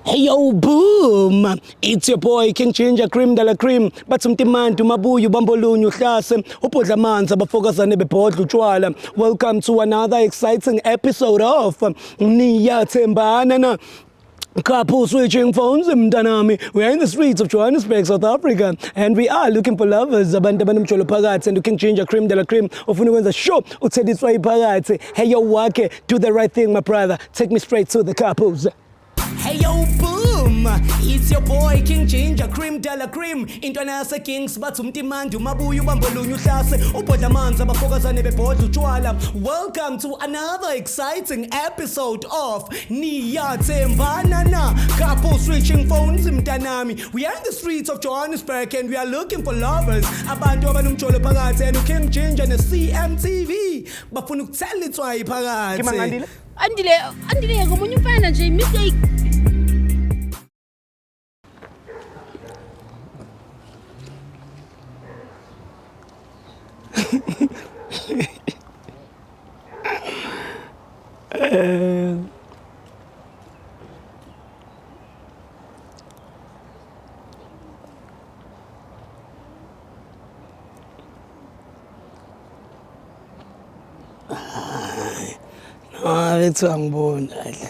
Hey yo boom, it's your boy King Ginger Cream de la Cream. Bathi umtimanti umabuye ubambolunye uhlase ubhodla amanzi abafokazane bebhodla utshwala. Welcome to another exciting episode of Niyathembana na. Couple switching phones mntanami. We are in the streets of Johannesburg, South Africa, and we are looking for lovers. Abantu abanomjolo phakathi and King Ginger Cream de la Cream ufuna ukwenza sure uthela itswayi phakathi. Hey yo wakhe, do the right thing my brother. Take me straight to the couples. Hey yo boom, it's your boy King Ginger Cream de la Cream. Intwana yase Kings bathi umtimandi umabuye ubambolunye uhlase ubhodla amanzi abafokazane bebhodla utshwala. Welcome to another exciting episode of Niyathembana na Couple switching phones mntanami. We are in the streets of Johannesburg and we are looking for lovers. Abantu abanomjolo phakathi and King Ginger ne CMTV bafuna ukuthela itswayi phakathi. Andile, Andile ngomunye umfana nje mistake. Hayi ethi angiboni kahle.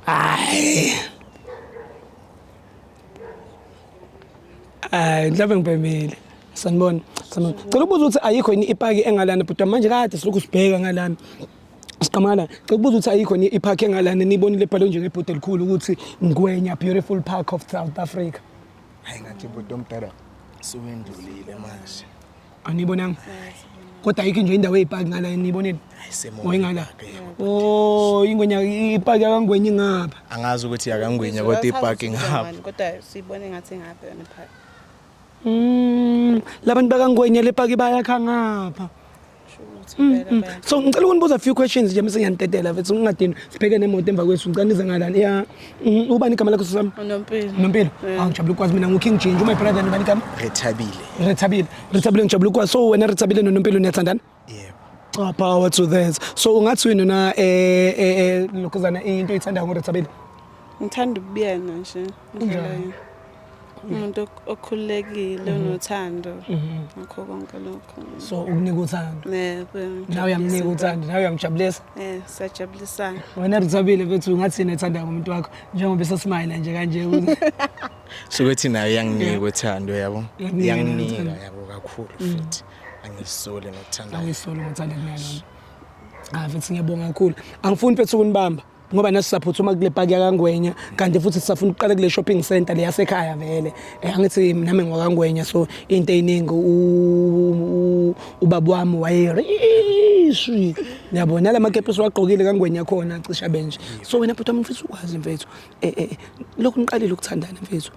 Hayi. Hayi mhlawumbe ngibhemile. Sanibona. Sanibona. Cela ukubuza ukuthi ayikho yini ipaki engalana bhuti manje kade silokhu sibheka ngalana. Siqamala. Cela ukubuza ukuthi ayikho yini ipaki engalana nibonile ebhalwe nje ngebhodi elikhulu ukuthi Ngwenya Beautiful Park of South Africa. Hayi ngathi bhuti omdala suwendlulile manje. Anibonanga. Kodwa ayikho nje indawo eyipaki ngala nibonile. Hayi semoya. Oyingala. Oh, ingwenya ipaki yakangwenya ingapha. Angazi ukuthi yakangwenya kodwa ipaki ngapha. Kodwa siyibone ngathi ngapha yona ipaki. Labantu bakangwenya le paki bayakha ngapha. So ngicela ukunibuza a few questions nje mase ngiyanidedela mfethu ngingadini sibheke nemoto emva kwethu ngicela nize ngalani. Yeah. Ubani igama lakho sisami? Unompilo. Nompilo. Ah ngijabula ukwazi mina ngu King Ginger my brother nobani igama? Rethabile. Rethabile. Rethabile ngijabula ukwazi. So wena Rethabile noNompilo niyathandana? Yebo. Ah power to that. So ungathi wena na lokhuzana into oyithandayo ngoRethabile? Ngithanda ukubiyana nje. Indlela Unjani? Umuntu okhululekile onothando. Ngakho konke lokho. So ukunika uthando. Yebo. Nawe uyamnika uthando, nawe uyamjabulisa. Siyajabulisana. Wena Rethabile mfethu ungathi yena ethanda ngomuntu wakho njengoba esasmile nje kanje. Sukuthi nayo iyanginika uthando yabo. Iyakunika Iyanginika uthando. yabo kakhulu futhi. Angisoli ngokuthanda. Angisoli ngothanda kunalona. Ah mfethu ngiyabonga kakhulu. Angifuni mfethu ukunibamba ngoba nasi sisaphuthuma kule park yakangwenya kanti futhi sisafuna ukuqala kule shopping center le yasekhaya vele. Angithi nami ngwakangwenya so into eyiningi ubaba wami wayerishi. Ngiyabona la makepisi wagqokile kangwenya khona cisha benje. So wena bhuti wami ngifisa ukwazi mfethu. Lokhu niqalile ukuthandana mfethu.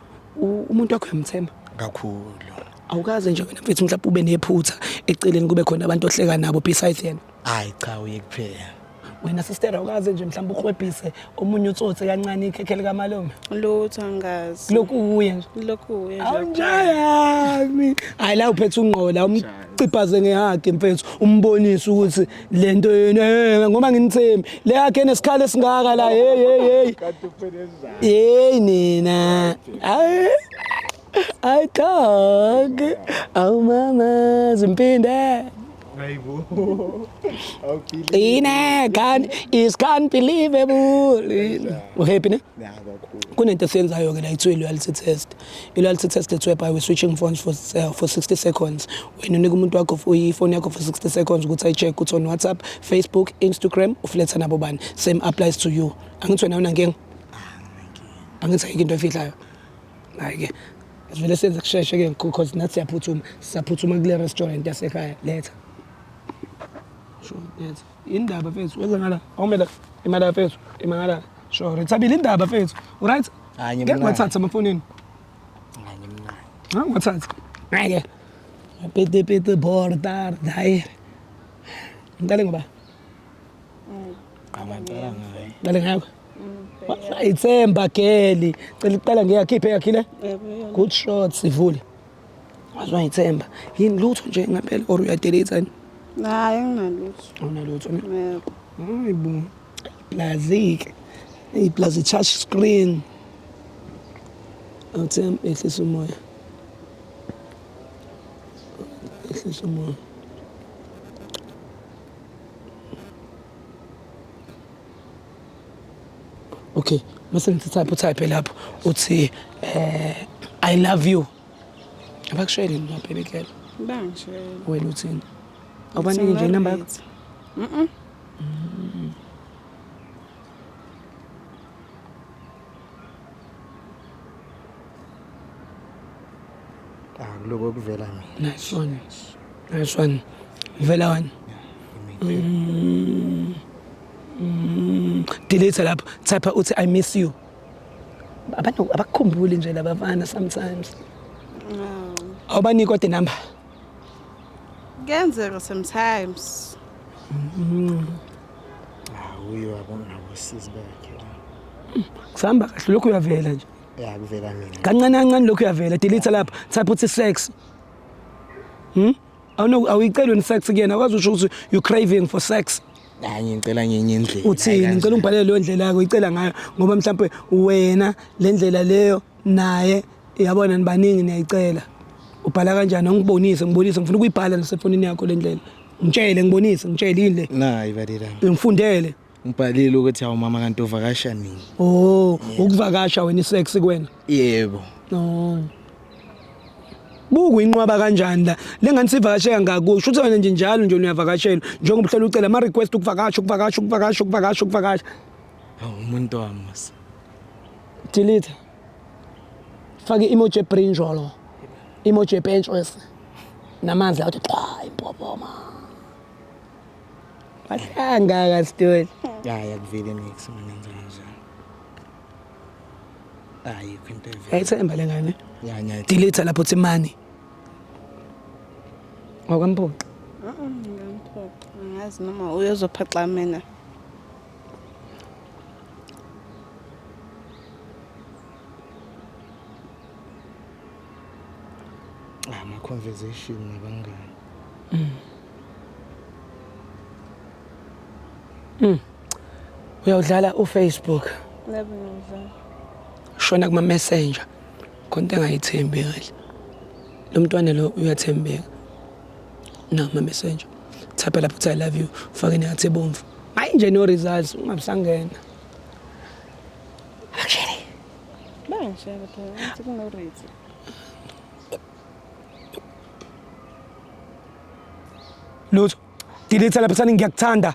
Umuntu wakho uyamthemba kakhulu. Awukaze nje wena mfethu mhlawumbe ube nephutha eceleni kube khona abantu ohleka nabo besides yena. Hayi cha uye kuphela. Wena sister awukaze nje mhlawumbe ukhwebhise omunye utsotsi kancane ikhekhe likamalume. Lutho angazi. Lokhu uye nje. Lokhu uye nje. Awunjayami. Hayi la uphethe ungqola umciphaze ngehagi mfethu umbonise ukuthi lento yenu ngoba nginithembi. Le yakhe enesikhala esingaka la hey hey hey. Hey nina. Hayi. I talk. Oh mama zimpinde. Hayibo. Ine can't is can't believable. Uhappy ne? Ya kakhulu. Kunento esiyenzayo ke la ithiwa i-loyalty test. I-loyalty test it's whereby we're switching phones for 60 seconds. Wena unika umuntu wakho ifoni yakho for 60 seconds ukuthi ayi-check ukuthi on WhatsApp, Facebook, Instagram ufletha nabo bani. Same applies to you. Angithi wena unankinga? Angithi ayikho into efihlayo. Hayi ke. Sivele senze kusheshe ke because nathi siyaphuthuma. Siyaphuthuma kule restaurant yasekhaya letha. Sure, letha. Indaba mfethu, wenza ngala. Awumela imali mfethu, imali. Sure, Rethabile indaba mfethu. Right? Hayi Ngeke ngimnandi. wathatha amafonini. Hayi ngimnandi. Ha, wathatha. Ngeke. Pete pete border dai. Ngiqale ngoba. Angaqala ngaye. Qale ngakho. Ithemba geli. Cela iqala ngeyakhiphe yakhile. Good shot sivule. Wazwa ithemba. Yini lutho nje ngempela or uyadelete yini? Hayi nginalutho. Awunalutho ne? Yebo. Hayibo. Plazike. Hey, plus i-touch screen. Awuthi ehlisa umoya. Ehlisa umoya. Okay, mase ngithi type utype lapho uthi I love you. Abakushayeli nje baby girl. Bangishayela. Wena uthini? Awubaniki nje inamba yakho? Mhm. Ah, kuloko kuvela mina. Nice one. Nice one. Vela wena. Delete lapho. Type uthi I miss you. Abantu abakukhumbuli nje labafana sometimes. No. Awubaniki kodwa inamba. Kuyenzeka sometimes. Ah, uyo abongabosizi bakhe. Kusahamba kahle lokhu uyavela nje. Ya kuvela mina. Kancane kancane lokhu uyavela. Delete lapho. Type uthi sex. Awuno awuyiceli wena sex kuyena akwazi usho ukuthi you craving for sex. Hayi ngicela ngenye indlela. Uthini? Ngicela ungibhalele leyo ndlela yakho uyicela ngayo ngoba mhlawumbe wena le ndlela leyo naye yabona nibaningi niyayicela. Ubhala kanjani? Ungibonise, ngibonise ngifuna ukuyibhala nasefonini yakho le ndlela. Ngitshele ngibonise, ngitshele yini le? Nayi balila. Ngifundele. Ngibhalile ukuthi awu mama kanti uvakasha nini? Oh, ukuvakasha wena isex kuwena. Yebo. No. Buku inqwaba kanjani la? Lengane sivakashe kangaka kusho ukuthi wena nje njalo nje uyavakashelwa njengoba uhlala ucela ama request ukuvakasha ukuvakasha ukuvakasha ukuvakasha ukuvakasha. Hawu umuntu wami mos. Delete. Fake emoji ebrinjolo. Emoji epentshwese. Namanzi athi qwa impopoma. Bahlanga ka story. Hayi akuvele nix mina ngenza kanjani. Ayikho into evele. Yayithemba lengane. Ya nyathi. Delete lapho uthi money. Awukamphoqi. Ngiyamphoqa. Angazi noma uyozophaxa mina. Ama conversation nabangani. Uyawudlala uFacebook. Ngabe ngiyawudlala. Shona kuma messenger. Khona engayithembi kahle. Lo mntwana lo uyathembeka. Na ama messenger. Type lapho uthi I love you, ufake nehathi ebomvu. Hayi nje no results ungabisangena. Akushele. Bangishayela phela ukuthi kuno rate. Lutho. Delete lapho thani ngiyakuthanda.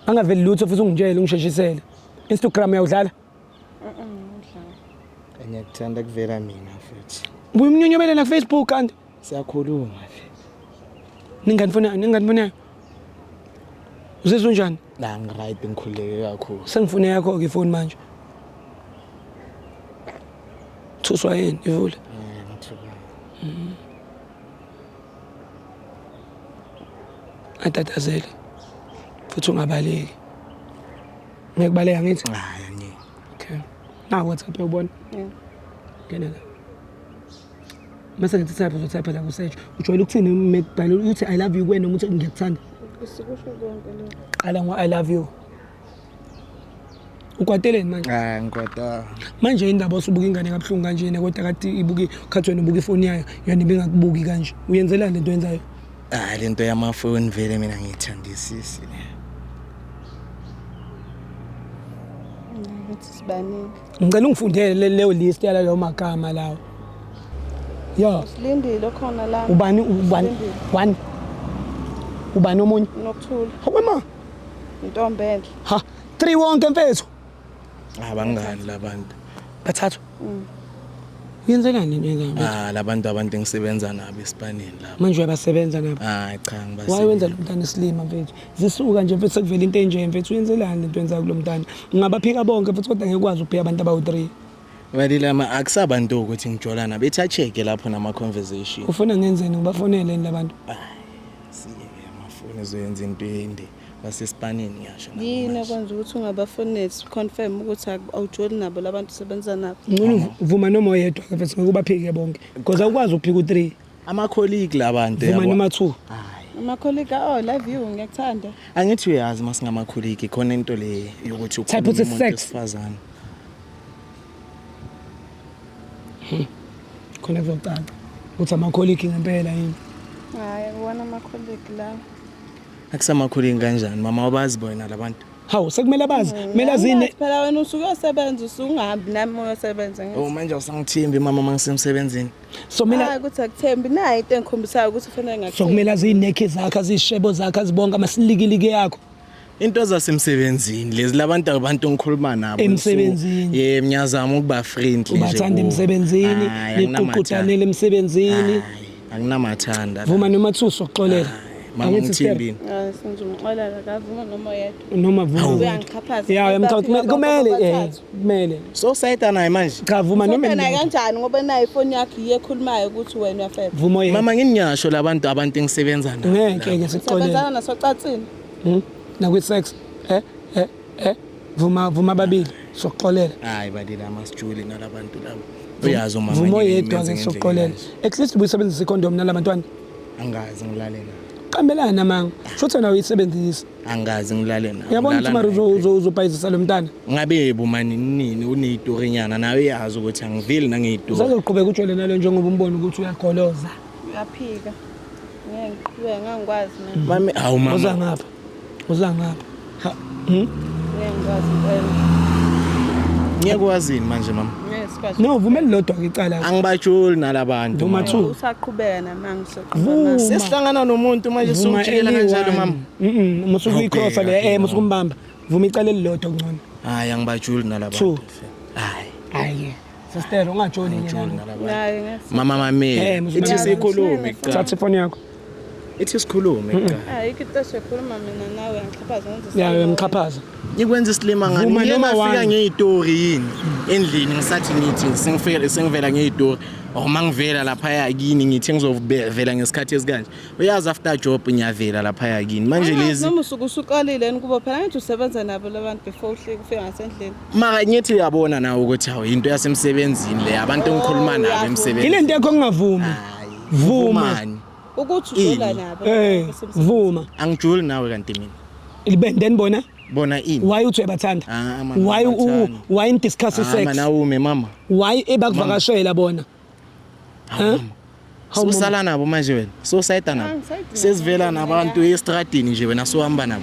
Angaveli lutho futhi ungitshele ungisheshisele. Instagram uyawudlala? Ngidlala. Ngiyakuthanda kuvela mina futhi. Buye umnyonyobele na Facebook kanti. Siyakhuluma vele. Ninganifuna ninganifunayo. Uzizwa unjani? La ngiright ngikhululeke kakhulu. Sengifune yakho ke ifoni manje. Thuswa yini ivule? Eh ngithuka. Atatazele. Futhi ungabaleki. Ngiyekubaleka ngithi. Hayi angeke. Okay. Na WhatsApp uyabona? Yeah. Ngena la. Mase ngithi type uzotype la ku search. Ujwayele ukuthini mekubhala uthi I love you kuwena noma uthi ngiyakuthanda. Usikusho konke lokho. Qala ngo I love you. Ukwateleni manje? Ah ngikwata. Manje indaba osubuka ingane kabuhlungu kanjena kodwa kade ibuki khathi wena ubuka ifoni yayo yona ibingakubuki kanje. Uyenzelani lento oyenzayo? Ah lento yamafoni vele mina ngiyithandisisi le. Ngathi sibaningi. Ngicela ungifundele leyo list yalawo magama lawo. Ya, Silindile khona la. ubani ubani one. Ubani omunye? Nokuthula. Hawe ma. Intombi enhle. Ha, 3 wonke mfethu. Abangani labantu. Bathathu. Uyenzelani lento oyenzayo? mfethu? Ah labantu abantu engisebenza nabo esipanini lapha. Manje uyabasebenza nabo. Ah cha ngibasebenza. Why wenza lo mntana isilima mfethu? Zisuka nje mfethu sekuvela into enje mfethu uyenzelani lento oyenzayo kulo mntana? Ungabaphika bonke futhi kodwa ngeke ukwazi ukuphika abantu abawu-3. Balila akusabantu ukuthi ngijola nabo. Ethi acheke lapho nama conversation. Ufuna ngenzeni ngibafonele yini labantu? Siyeke amafoni ezoyenza into ende basesipanini ngiyasho. nabo Yini manje. ekwenza ukuthi ungabafoneli confirm ukuthi awujoli nabo labantu osebenza nabo. Ngcono vuma noma oyedwa ke mfethu ngeke ubaphike bonke because awukwazi ukuphika u3. Ama colleague labantu Vuma noma 2. Hayi. Ama-colleague, oh, love you, ngiyakuthanda. Angithi uyazi uma singama-colleague khona into le yokuthi Type ukhulume uthi umuntu sex. wesifazane. Khona kuzocaca ukuthi ama-colleague ngempela yini. Hhayi, akuwona ama-colleague lawo. Akusama-colleague kanjani mama, wabazi bona labantu? Hawu, sekumele abazi, kumele azine. Angazi phela wena usuke uyosebenza, usuke ungahambi nami uyosebenza ngithi. Oh, manje awusangithembi mama uma ngisemsebenzini. So kumele Hayi ukuthi akuthembi, nayi into engikhombisayo ukuthi kufanele so ngakuthembi. kumele azinekhi zakhe, azishebo zakhe, azibonke amasilikiliki yakho. Into zasemsebenzini lezi, labantu abantu engikhuluma nabo. Emsebenzini. So, yebo, ngiyazama ukuba friendly nje Ubathanda kubo. emsebenzini, Hhayi, niququtanele emsebenzini. Hhayi, anginamathanda. Vuma noma two sokuxolela. Mama, Angithi sister, ngithembini. Hayi, sengizomxolela, akavuma noma oyedwa. Noma vuma. Uyangixhaphaza. Ya, uyamxhaphaza. Baphika Kumele bonke eh bobathathu. kumele. So sayita naye manje. Cha, vuma noma Sotha naye elilodwa. kanjani ngoba naye ifoni yakhe iye ekhulumayo ukuthi wena uyafeba. Vuma oyedwa. Mama, nginyasho labantu, abantu engisebenza nabo. Ngeke ke sikuxolele. Sebenzana nasocansini. Nakwi-sex. Eh eh eh vuma, vuma ababili sokuxolela. Hayi badila, amasijuli nalabantu labo. Uyazi umama. Vuma ngeke oyedwa ngimenze ke ngendlela sokuxolela. kanje. At least ubuyisebenzisa icondom nalabantwana. Angazi ngilale naye. Qambelana amanga. Shuthi wena uyisebenzisa. Angazi ngilale naye. Uyabona ukuthi Ngilala mara naye phela. uzobhayizisa lo mntana. Ngabe bumani nini uneyitorinyana nawe, uyazi ukuthi angiveli nangeyitori. Usazoqhubeka ujole nalo njengoba umbona ukuthi uyagoloza? Uyaphika. Ngeke ngiqhubeke, ngangikwazi mina. Mami, hawu Uza mama. ngapha. Uza ngapha. Ngeke ngikwazi impela. Ngiyakwazini manje mama? Ngeke sikwazi. No, vumela lodwa ke icala. Angibajoli nalabantu. Vuma Mama. two. Usaqhubeka namanga, usaqhubeka. Vuma. Sesihlangana nomuntu manje Vuma sumtshela kanjalo eliyi-one. mama. Musuke uyicrossa le Awubheka, musuke umbamba. Vuma icala elilodwa kungcono. Hayi, angibajoli nalabantu. Two. Hayi. Hayi. Sister, ungajoli ke Angijoli nalo. nalabantu. Naye ngeke. Mama, mamela. Eh, mzukulu. Ithi sikhulume kuqala. Thatha ifoni yakho. Ithi sikhulume kuqala. Ayikho into esoyikhuluma mina nawe, ngixhaphaza ngenza. Ya, uyamxhaphaza. Ngikwenza isilima ngani? Vuma Ngike noma ngafika one. ngeyitori yini endlini, ngisathi ngithi sengifike sengivela ngeyitori, or mangivela laphaya kini ngithi ngizovela ngesikhathi esikanje, uyazi after job ngiyavela laphaya kini manje lezi. Noma usuke usuqalile yini kubo phela, ngithi usebenza nabo labantu before uhlike ufike ngasendlini. Mara ngithi uyabona nawe ukuthi hawu, into yasemsebenzini le, abantu engikhuluma nabo uyavuma. Ile emsebenzini. nto yakho ngingavumi. Hayi, Vuma. vumani. Ukuthi ujola Ini? nabo. Eh, vuma. Angijuli nawe kanti mina. Then bona Bona ini? why uthi uyabathanda? Ah, man, Why ngiyabathanda. why in discuss Ah, sex? mana ume mama. Why ebakuvakashela bona? Hawu, Huh? mama. Hawu, mama. Sosala nabo manje wena, sosayida nabo, Angisayidi nabo. sesivela nabantu estradini nje, wena sohamba nabo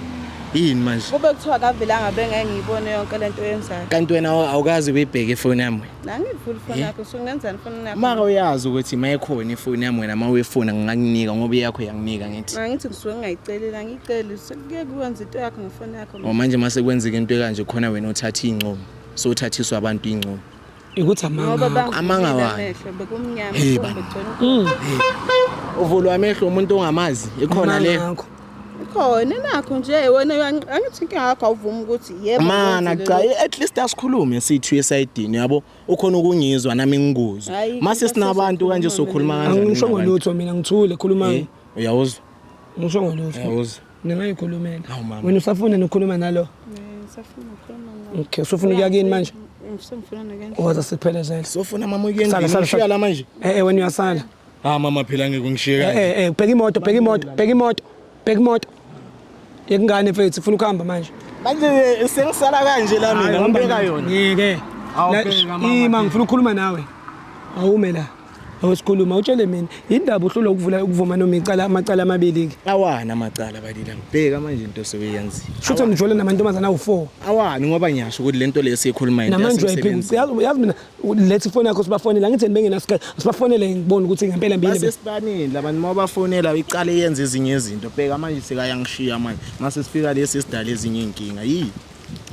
yini manje? Kube kuthiwa kavelanga bengeke ngiyibone yonke lento oyenzayo. Kanti wena awukazi uyibheke ifoni yami wena? Nangivula ifoni yakho, usuke ngenzani ifoni yakho? Mara uyazi ukuthi uma ikhona ifoni yami wena, uma uyifuna ngingakunika ngoba iyakho yanginika ngithi. Angithi ngisuke ngingayiceli, angiyiceli. Sekuye kuwenza into yakho ngefoni yakho. O manje mase kwenzeka into ekanje khona, wena uthatha iy'ncomo, sowuthathiswa abantu iy'ncomo. Ukuthi Ngoba amanga. Amanga bangivulile wani? amehlo bekumnyama. Hey, futhi baba. begcwele Uvulwa amehlo umuntu ongamazi ikhona le. Amanga akho. Ikhona nakho nje wena angithi inkinga yakho awuvumi ukuthi yebo. Mana wenzile cha, lokhu. at least asikhulume sithu esayidini yabo, ukhona ukungizwa nami ngikuzwa. Hhayi, Mase into sinabantu kanje esokhuluma sokhuluma mina. kanjani? Angisho nabantu? ngolutho mina, ngithule, khuluma. Eh, uyawuzwa? Ngisho ngolutho. Uyawuzwa? Ningayikhulumela. Hawu, mama. Wena usafuna nokukhuluma nalo? Eh, ngisafuna ukukhuluma nawe. Okay, usufuna ukuya kini manje? Ngisafuna nokuyena. Woza sikuphelezele. Sofuna mama Sala, ukuyendlini sala, ngishiya sala. la manje? Eh eh wena uyasala. Ah mama, phela ngeke ungishiye Eh kanje. eh eh, bheka imoto, bheka imoto, bheka imoto. Bheka imoto. Yekungane mfethu, ufuna ukuhamba manje. Manje sengisala kanje la mina, ngibeka yona. Ngeke. Awu, La- bheka, mama. Ima, ngifuna ukukhuluma nawe. Awume la. Awusikhuluma, utshele mina indaba uhlulwa ukuvula ukuvuma noma icala amacala amabili ke. Awani amacala balila. Bheka manje into osebeyenzile. Shuthe ngijole namantombazana awu4. Awani ngoba ngiyasho ukuthi lento leyo siyikhuluma into Namanje uyayiphika. yasemsebenzini. Yazi mina letha ifoni yakho sibafonele, angithi bengenasikhathi. Sibafonele ngibone ukuthi ngempela mbili. Basesibanini labantu, uma bafonela icala yenza ezinye izinto. Bheka manje sekayangishiya manje. Mase sifika lesi sidala ezinye inkinga. Yini?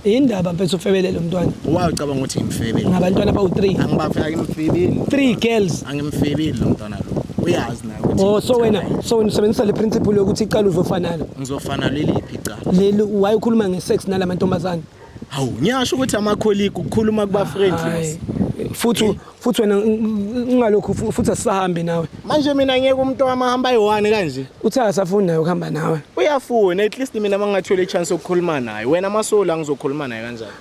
Indaba mfethu ufebele lo mntwana. Wacabanga ukuthi ngimfebele. Ngabantwana abawu3. Angibafaki emfebeni. 3 girls. Angimfebeli lo mntwana lo. Uyazi naye ukuthi. Oh, so wena usebenzisa le principle yokuthi icala uzofanana. Ngizofana leliphi icala? Leli why ukhuluma ngesex nalamantombazana? Hawu, ngiyasho ukuthi ama-colleague ukukhuluma kuba friendly. Hayi. Futhi wena ungalokhu futhi asisahambi nawe. Manje mina ngeke umuntu wami ahamba ayi-one kanje. Uthi akasafuni naye ukuhamba nawe. Uyafuna, at least mina mangingathola i-chance yokukhuluma naye. Wena masola ngizokhuluma naye kanjani?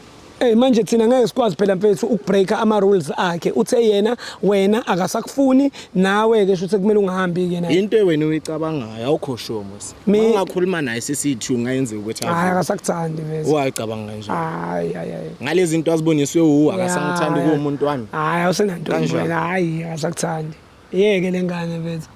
Ey manje thina ngeke sikwazi phela mfethu ukubreaka ama rules akhe. Uthe yena wena akasakufuni nawe ke shuthi kumele ungahambi ke naye. Into wena uyicabangayo awukho sure mos. Ungakhuluma naye sesithi ungayenzeka ukuthi hayi akasakuthandi vese. Wayicabanga kanje. Hayi hayi hayi. Ngalezi zinto aziboniswe uwu akasangithandi kuwumuntu wami. Hayi awusenanto wena hayi akasakuthandi. Yeke lengane mfethu.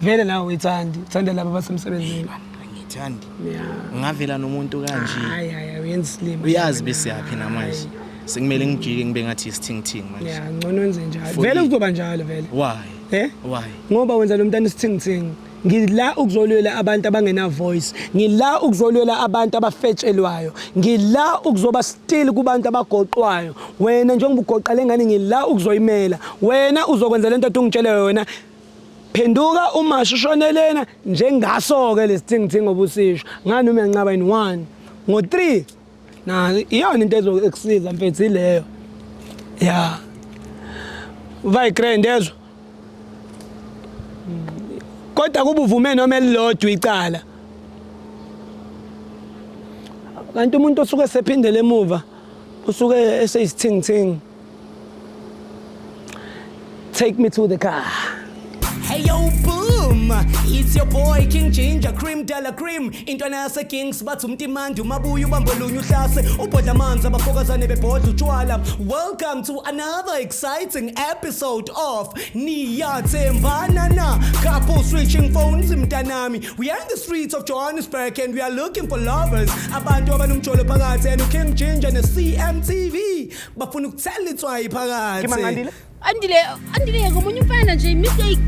Vele nawe uyithandi, uthanda laba basemsebenzini. Angithandi. Yeah. Ngavela nomuntu kanje. Hayi hayi uyenza isilima. Uyazi besiyaphi namanje. Sekumele ngijike ngibe ngathi isithingithingi manje. Yeah, ngcono wenze njalo. Vele kuzoba njalo vele. Why? Eh? Why? Ngoba wenza lo mntana isithingithingi. Ngila ukuzolwela abantu abangena voice. Ngila ukuzolwela abantu abafetshelwayo. Ngila ukuzoba still kubantu abagoqwayo. Wena njengoba ugoqa lengane ngila ukuzoyimela. Wena uzokwenza lento ongitshele yona. Phenduka umasho ushone lena njengaso ke lesithingithingi obusisho. Ngani uma uyanqaba in 1 ngo 3 na iyona into ezokusiza mfethu ileyo. Yeah. Vai grand ezwa. Kodwa kuba uvume noma elilodwa icala. Kanti umuntu osuke esephindele emuva usuke eseyisithingithingi. Take me to the car. Hey yo boom, it's your boy King Ginger Cream Della Cream. Intwana yase Kings bathi umtimandi umabuya ubambolunye uhlase ubhodla amanzi abafokazane bebhodla utshwala. Welcome to another exciting episode of Niyathembana Na. Couple switching phones mntanami. We are in the streets of Johannesburg and we are looking for lovers. Abantu abanomjolo phakathi and King Ginger ne CMTV bafuna ukuthela itswayi phakathi. Andile, Andile ngomunye umfana nje mistake.